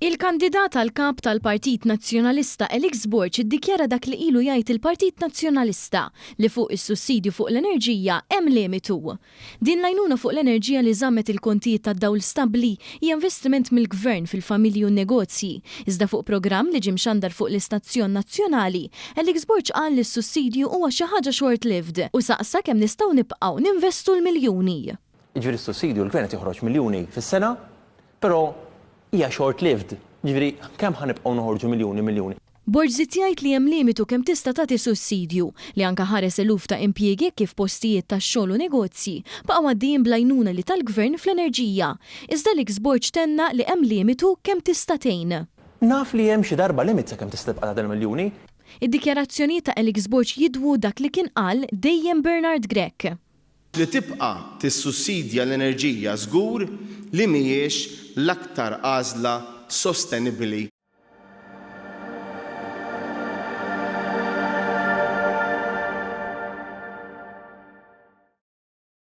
Il-kandidat għal Kap tal-Partit Nazzjonalista Alex Borg iddikjara dak li ilu jgħid il-Partit Nazzjonalista, li fuq is-sussidju fuq l-enerġija hemm limitu. Din l-għajnuna fuq l-enerġija li żammet il-kontijiet tad-dawl stabbli hija investiment mill-Gvern fil-familji u n-negozji. Iżda fuq programm li ġie mxandar fuq l-istazzjon nazzjonali, Alex Borg qal li s-sussidju huwa xi ħaġa short-lived u saqsa kemm nistgħu nibqgħu ninvestu l-miljuni. Jiġifieri s-sussidju l-Gvern qed joħroġ miljuni fis-sena, però hija short-lived. Jiġifieri kemm ħa nibqgħu noħorġu miljuni miljuni? Borg żied jgħid li hemm limitu kemm tista' tagħti sussidju, li anke ħares eluf ta' impjiegi hekk kif postijiet tax-xogħol u negozji baqgħu għaddejjin bl-għajnuna li ta l-Gvern fl-enerġija. Iżda Alex Borg tenna li hemm limitu kemm tista' tgħin. Naf li hemm xi darba limit sakemm tista' tibqa' tagħti l-miljuni. Id-dikjarazzjonijiet ta' Alex Borg jidwu dak li kien qal dejjem Bernard Grech. Li tibqa' tissussidja l-enerġija żgur li mhijiex l-aktar għażla sostenibbli.